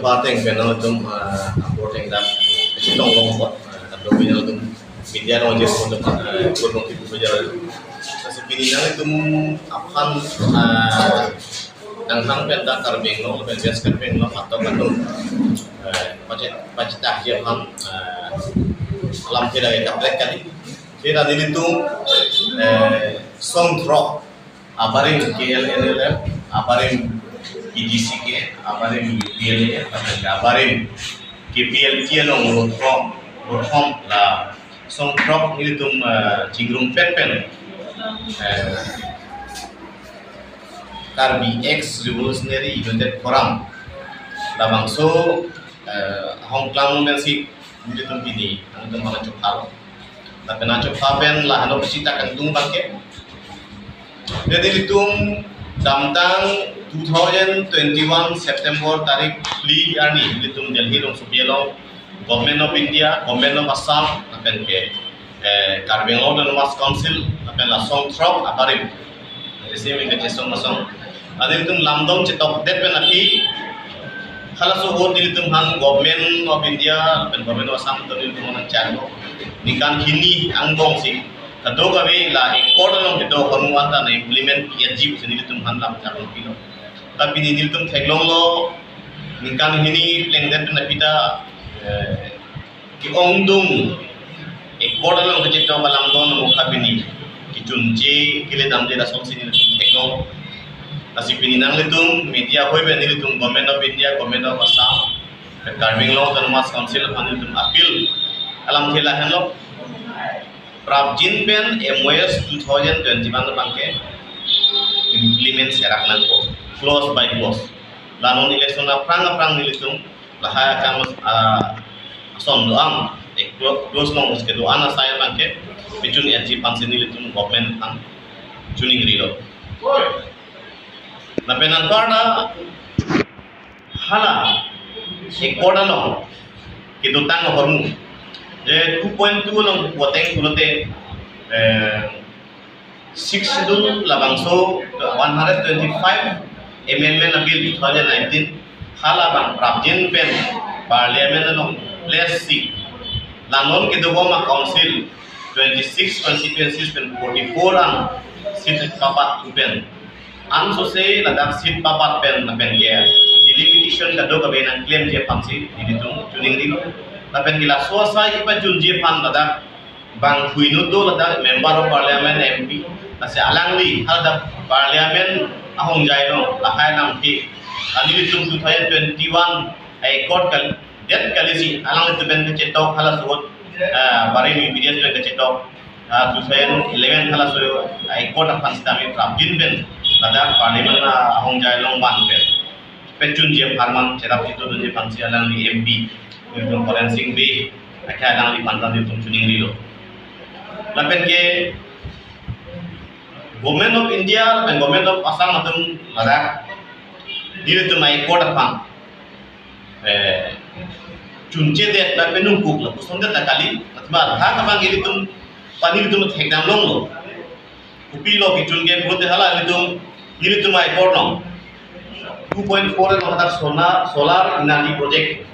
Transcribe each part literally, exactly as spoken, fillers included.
Pateng pen nangtum, ah, aporteng dak chetong long apot, ah, kadokave nangtum media along je atum, ah, kurang tipu saja. Lasi pini nangtum aphan, ah, nangtang pen dak Karbi Anglong pen West Karbi Anglong atum atum, ah, pachet pachetaki aphan, ah, alamthe dak kaprek kali. Seta nelitum, eh, song throk abarim K L N L F, abarim P D C K, abarim U P L A, abarim K P L T along rothom, rothom la song throk nelitum, eh, chingrum pet pen, eh, Karbi Ex Revolutionary United Forum labangso, eh, ahong klam pensi nelitum pini nangtum mana chupal. Lapen achupha pen la hano pisi ta kangtung abangke. Jadi nelitum damtang two thousand twenty-one September tarik phli arni nelitum Delhi along sopi along Government of India, Government of Assam, lapen ke, eh, Karbi Anglong Autonomous Council, lapen la song throk abarim. Isi mi kachesong asong. Adi nelitum lamdong chetokdet pen aphi, halaso ahut nelitum aphan Government of India pen Government of Assam atum nelitum aphan nangchanglo. Ningkan hini angbong si kadokave la accord along kedo ahormu anta nang-implement pi-etji pusi nelitum aphan lam charong pilo. Tapi nelitum theklonglo, ningkan hini plengdet pen aphi ta, eh, ke-ongdung accord along kachetok alam don mo kha pini kechunche kele damde lasonsi nelitum theklong. Lasi pini nanglitum media ahoi pen nelitum Government of India, Government of Assam, Karbi Anglong Autonomous Council aphan nelitum appeal alamthe lahenlo. Prapjin pen M O S two thousand twenty-one abangke implement serak nangkok, clause by clause. La non election aphrang aphrang nelitum lahai akam, ah, ason do-an, eh, clo-, clause along kedo-an asai abangke pachun-etji aphansi nelitum government aphan chiningrilo. Lapen anparta hala accord along kedotang ahormu, je two point two along voteng pulote, eh, Sixth Schedule labangso one hundred twenty-five Amendment Bill two thousand nineteen, hala abang prapjin pen Parliament along place si, la non kedobom a-council twenty-six constituencies pen forty-four an seat papatthu pen, ansose ladak seat papat pen lapen ke delimitation kadokave nangklemji aphansi nelitum chiningrilo. Lapen ke laso asai kepachunji aphan ladak bang hui inut do ladak Member of Parliament, M P. Lasi alangli hadak Parliament ahongjai along lahai alamthe, ah, nelitum two thousand twenty-one accord kal-, det kalisi alanglitum pen kachetok halaso ahut, ah, barim U P D S pen kachetok, ah, two thousand eleven halaso accord aphan sitame prapjin pen ladak Parliament, ah, ahongjai along van pen pachunji apharman cherap chitudunji aphansi alangli M P nelitum Horen Sing Bey akhai alangliphan ta nelitum chiningrilo. Lapen ke Government of India lapen Government of Assam atum ladak nelitum accord aphan, eh, chunchedet lapen nungkuk lapuson det ta kali, athema thang abang nelitum pani nelitum thekdam longlo. Kopilo kechun ke pulote hala nelitum, nelitum accord along two point four along hadak solar, solar energy project,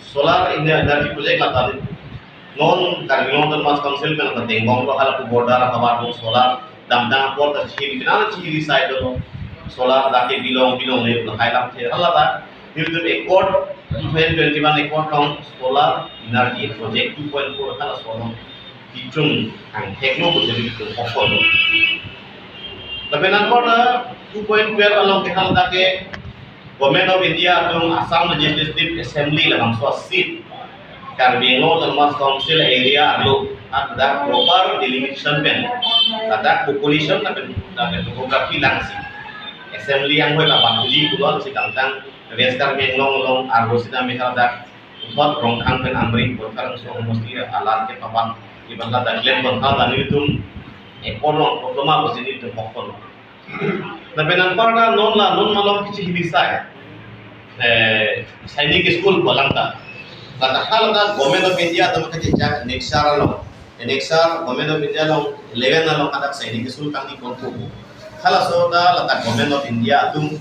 solar ener-, energy project la tadi. Non Karbi Anglong Autonomous Council pen la dengbomlo, hala pu border ahavar along solar damtang apor ta chim pina chiri side along solar dak ke bilong bilong le lahai alamthe hala ta nelitum accord two thousand twenty-one accord along solar energy project two point four hala solar kechun angthek lo pusi nelitum hokon. Lapen anparta two point twelve along ke hala ta ke Government of India atum Assam Legislative Assembly labangso seat Karbi Anglong Autonomous Council area arlo hadak proper delimitation pen, hadak population lapen, lapen topography langsi Assembly anghoi laban huli pulo si kangtang West Karbi Anglong along arlo sitame hadak Uthot Rongkhang pen Amri Borkar Angso Homosti alar ke papan iban la daklem bon ha dani tum ekor long koploma bosi nelitum hokon. Lapen anparta non la non malom kichi hini sai, eh, Sainik School pu alam ta. Lata hala ta Government of India atum kachechak Annex along. Annex Government of India along eleven along hadak Sainik School kangni konpo. Halaso ta lata Government of India atum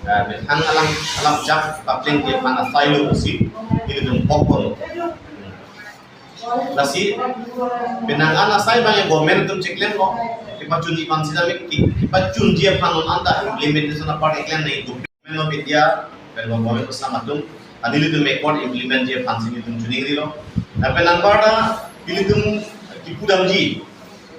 eh, methang alam, alam jak paplengji aphan asai lo pusi nelitum kok pon. Lasi penang an asai abang government atum chiklemlo, kepachunji aphan sitame, ke-, kepachunji aphan non anta implementation apar keklem nangji. Government of India, pen government asam atum, nelitum accord implementji aphan si nelitum chiningrilo. Lapen anparta nelitum kipudamji,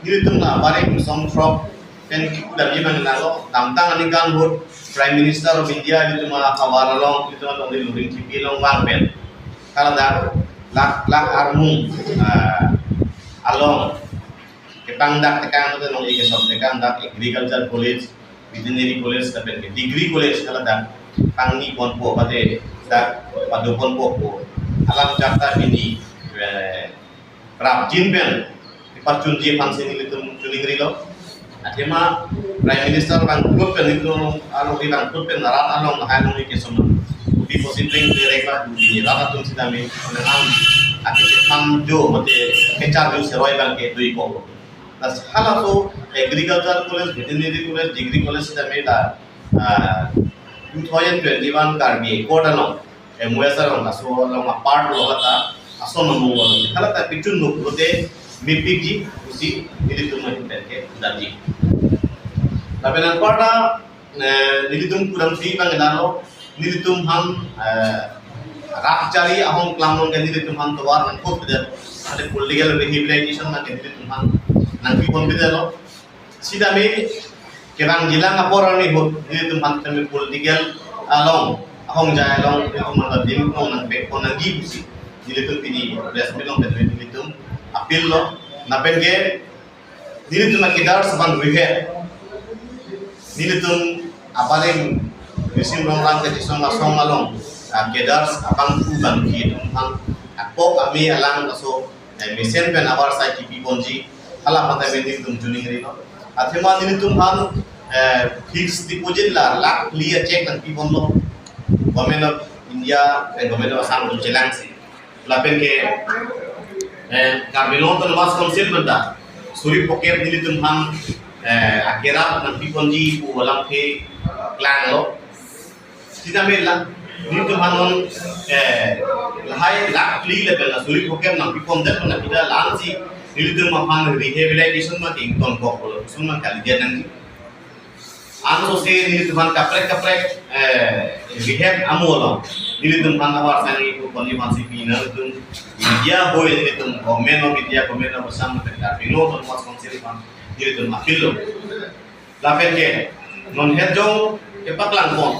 nelitum la Barim Songthrok pen kipudamji abang lalo, damtang aningkan ahut Prime Minister of India nelitum ahavar along, nelitum along, nelitum Luring Thepi along vang pen, kaladak lak, lak armung, ah, along kepangdak tekang, nelitum along ikesam tekang dak Agriculture College, Veterinary College, lapen ke Degree College, kaladak pangni ponpo, mate dak pado ponpo pu alam jakta pini, eh, prapjin pen kepachunji aphan si nelitum chiningrilo. Athema Prime Minister bangkrut pen, nelitum along bangkrut pen rat along, lahai along ikesam, kopi pusi pleng direct la pini rat atum sitame, nang an akechethan jo, mate kecharju seroi abang ke dui ko. Laso halaso Agriculture College, Veterinary College, Degree College sitame la, ah, two thousand twenty-one Karbi Accord along, M O S along, laso along apart lo lata, ason amung lo. Halata pichun lo pulote mepikji pusi nelitum ahin pen kepudamji. Lapen anparta, eh, nelitum pudamsi abang lalo, nelitum aphan, eh, rat chari ahong klam along ke nelitum aphan tovar nangkok beda, ada political rehabilitation abang ke nelitum aphan nangpi pon beda lo. Sitame kevangjilang apor arni ahut nelitum aphan tame political along, ahongjai along, nelitum aphan dim along nangpek pon nangji pusi nelitum pini press meet along pen nelitum appeal lo. Lapen ke nelitum a-cadres abang rehab, nelitum abarim Risim Rongrang Kachesong Asong along, ah, cadres abang pu abang ki atum aphan, ah, kok ame alang laso, eh, mesen pen avarsai kipi ponji, hala aphan tame nelitum chiningrilo. Athema nelitum aphan, eh, fixed deposit la lakh phli a-cheque nangpi ponlo, Government of India, eh, Government of Assam atum chelangsi. Lapen ke, eh, Karbi Anglong Autonomous Council pen ta suri phokep nelitum aphan, eh, akerap nangpi ponji pu alam ke klanglo. Sitame la nelitum aphan non, eh, lahai lakh phli level la suri phokep nangpi pondet na pida la-ansi nelitum aphan rehabilitation abang ke ingtonkoklo, lason abang kalidet nangji. Anso se nelitum aphan kaprek kaprek, eh, rehab amu along nelitum aphan avarsai nangji pu ponji aphan si pini nelitum media ahoi, nelitum Government of India, Government of Assam, lapen Karbi Anglong Autonomous Council aphan nelitum appeal lo. Lapen ke non het jong kepaklang pon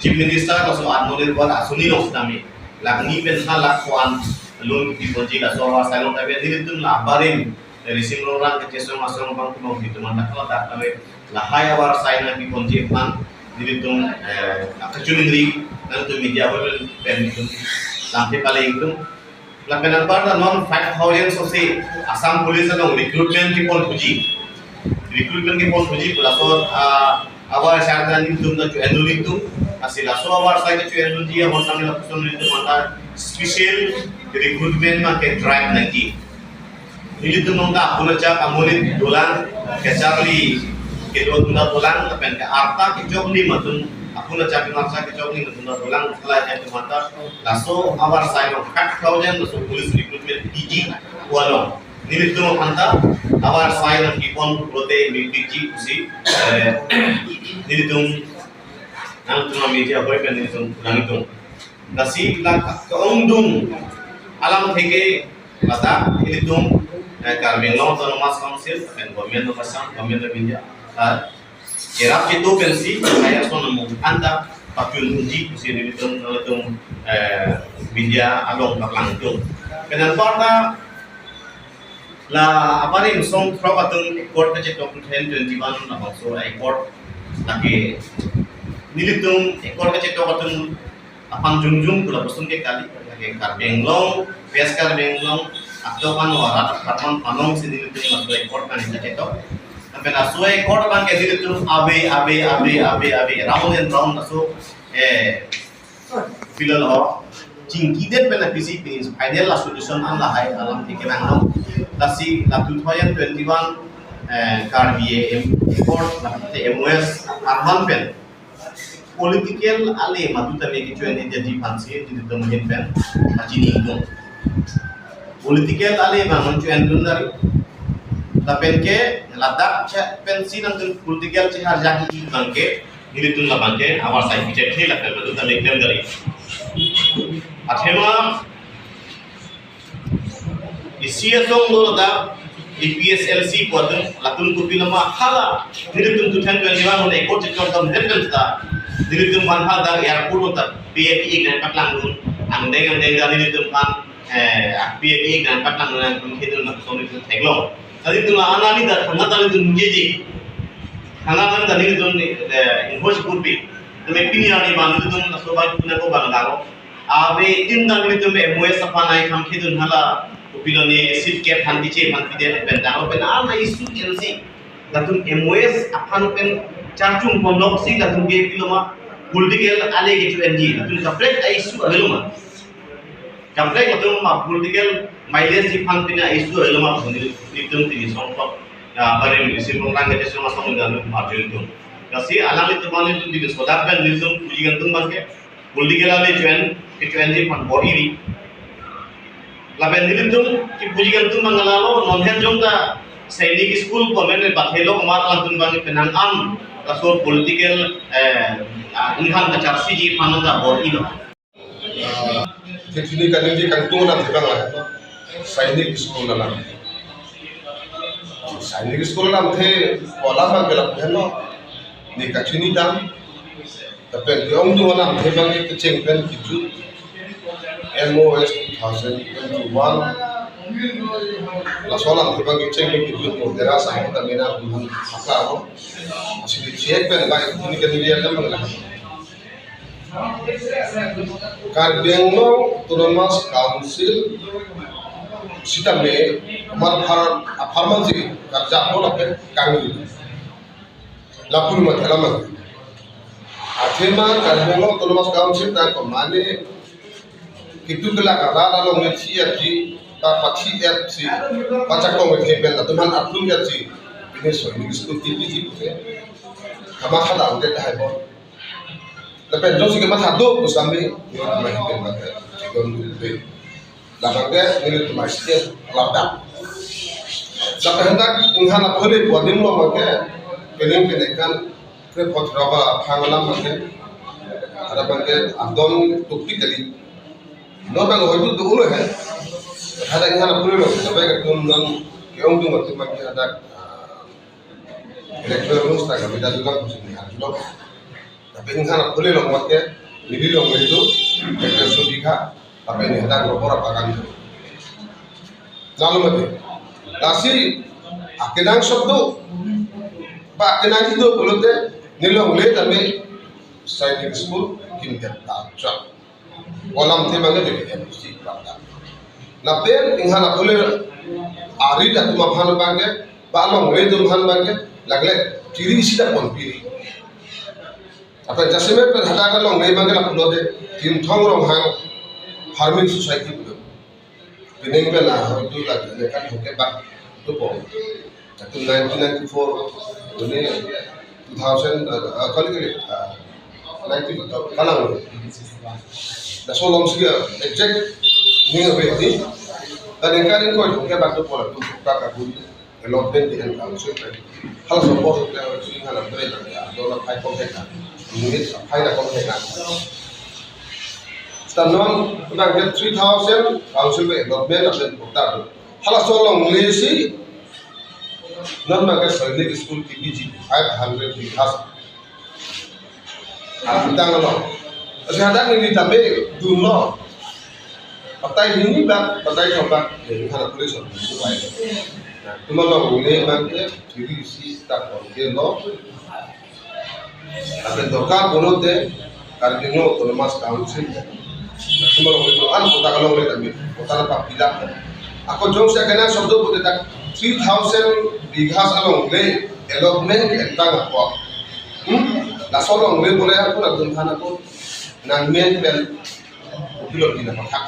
Chief Minister laso Atmanirbhar Asoni along sitame lakh ni pen ha lakh ko-an loan kipi ponji, laso avarsai along tame nelitum la abarim Risim Rongrang Kachesong Asong abang pu along nelitum aphan dak dak tame lahai avarsai nangpi ponji aphan nelitum, eh, akachiningri, nangtum media pen nelitum lamthe pale ingtung. Lapen anparta non five thousand so se Assam Police along recruitment kepon thuji. Recruitment kepon thuji pu laso, ah, avarsai ta nelitum ta cho-en dun nelitum. Lasi laso avarsai ta cho-en dunji ahormu tame lapuson nelitum anta special recruitment abang ke drive nangji. Nelitum nonta apuna chak amonit dolang, kacharli kedo atum ta dolang, lapen ke arta kechoklim atum, apuna chak arta kechoklim atum ta dolang, kalai atum anta laso avarsai along five thousand laso police recruitment piji pu along nelitum aphanta avarsai nangpi pon pulote mepikji pusi, eh, nelitum nangtum media ahoi pen nelitum nangtum. Lasi la ke-ongdung alamthe ke ladak nelitum, eh, Karbi Anglong Autonomous Council pen Government of Assam, Government of India, ah, kerap kedo pensi kaya ason amung anta pachun unji pusi nelitum, nelitum, eh, media along paklangdun. Pen anparta la abarim Songthrok atum accord kachetok two thousand twenty-one labangso accord lake nelitum accord kachetok atum aphan jongjong pu lapuson ke kali, lake Karbi Anglong, West Karbi Anglong atum aphan warat aparman panong si nelitum laso accord abang kachetok. Lapen laso accord abang ke nelitum ave, ave, ave, ave, ave, round and round laso, eh, pilal ho. Chingkidet pen apisi pini final la solution an lahai alamthe kevang long. Lasi la two thousand twenty-one, eh, Karbi M, accord, la M O S arman pen Political ale madu tame kecho-enji aphansi nelitum ahin pen pachini ingtung. Political ale abang non cho-endun dari. Lapen ke ladak che pensi nangtum political cheharjak abang ke nelitum labang ke avarsai pichet the lapen madu tame klem dari. Athema isi asong lo ta A P H L C pu atum, latum kopiloma hala nelitum two thousand twenty-one on ekot chekon tam den den ta nelitum aphan hala airport ta P F E grant paklangdun, angdeng angdeng ta nelitum aphan, eh, P F E grant paklangdun, nangtum khidun nangtum nelitum theklong. Tadi tu la ana ni ta thangta ta nelitum jeje, thangta ta nelitum ni, eh, invoice kurpi. Tame pini arni abang nelitum laso abang puna ko abang daro. Ave tin ta nelitum M O S aphan ai kham khidun hala kopilone seat cap aphan keche aphan pide pen dang pen ana issue N C. Latum M O S aphan pen charchung ponlok si latum kopiloma political ale kecho-enji. Latum kaprek a-issue aveloma. Kaprek latum ma political mileage aphan pen a-issue aveloma. Nelitum tini song kok, ya, bari nelitum song rang keche song asong dan marjun tum. Lasi alanglitum, alanglitum tini sodak pen nelitum puji ingtung abang ke political ale cho-en, kecho-enji aphan bor-iri. Lapen nelitum kepuji ingtung abang lalo, non het jong ta Sainik School pu amen bathelok amat latum abang penang an laso political, eh, ah, inghan kacharliji aphan ta bor-ilo. Ah, kechini kaningje kangtung alamthe abang la Sainik School alam. Sainik School alamthe pu alam abang ke lapu henlo. Ne kachini dam. Lapen ke-ongdung alamthe abang ke kecheng pen kejut M O S two thousand twenty-one. Laso alamthe abang kecheng pen kejut mo dera sang ta mena buhan apa mo. Masih dicek pen baik ini kan dia kan mengenai. Karbi Anglong Autonomous Council sitame amar apharman si karja mo lapen kangni. Lapu ma thela ma. Athema Karbi Anglong Autonomous Council ta komane kitu kelak arat along nge chi ap ji, pa pachi ap si, pachakong nge thepen latum aphan atum ap si. Ini so ini diskuti di ji ke. Kama khada udet hai bo. Lapen jongsi kematha do pu sami, yo ma hipen ma ke. Chigon dulpe. Labang ke nelitum a-state ladak. Lapen hendak inghan aphule pu adim lo abang ke, pening pening kan, krepho throk aphan alam abang ke, ada abang ke adon topik kali. Non abang hoitu do ulo he. Ada inghan aphule lo, sampai ke tun non ke-ongdung atum abang ke ada, ah, electoral rules ta kami dah juga mesti inghan juga. Tapi inghan aphule lo abang ke, neli longle itu, hectare so bigha, tapi ini hendak berapa pakan itu. Lalu mati. Lasi, akenangsot do, ba akenangji do pulote, neli longle tame Sainik School, kim dia tak cak. Alamthe abang ke jadi M C bangta. Lapen inghan aphule arit atum aphan abang ke, ba longle atum aphan abang ke, lagle chiri isi ta ponpiri. Apa jasemet pen hadak alongle abang ke lapulote Timthong Ronghang Farming Society pulo. Pining pen la hoitu lagle kan hoke bak tupo. Satu nineteen ninety-four, ini two thousand, eh, eh, kali kali, eh, nineteen atau kalang. Laso along si, eh, exact ning ave di. Tadi kan ingkoi hoke bak tupo latum pukta kabun. Allotment di council pen. Hal support ke sing hal bre la ya, dola phai kong hektar. Unit phai la kong hektar. Seta non, abang ke three thousand council pen allotment lapen patta do. Halaso alongle si, non abang ke Sainik School T B G, five hundred bighas. Ang tang lo. Asi hadak neli tabe dun lo. Patai hini bak, patai thom bak, eh, hana police on. Nah, atum alongle abang ke, chiri isi ta kong ke lo. Lapen dorkar pulote, Karbi Anglong Autonomous Council. Atum alongle an patta alongle kami, patta na papilak. Ako jongsi akenangsot do pulote dak three thousand bighas alongle allotment ke-en tang ako. Hmm? Laso alongle bole ako na dun thana ko nangmen pen kopilo di na pathak.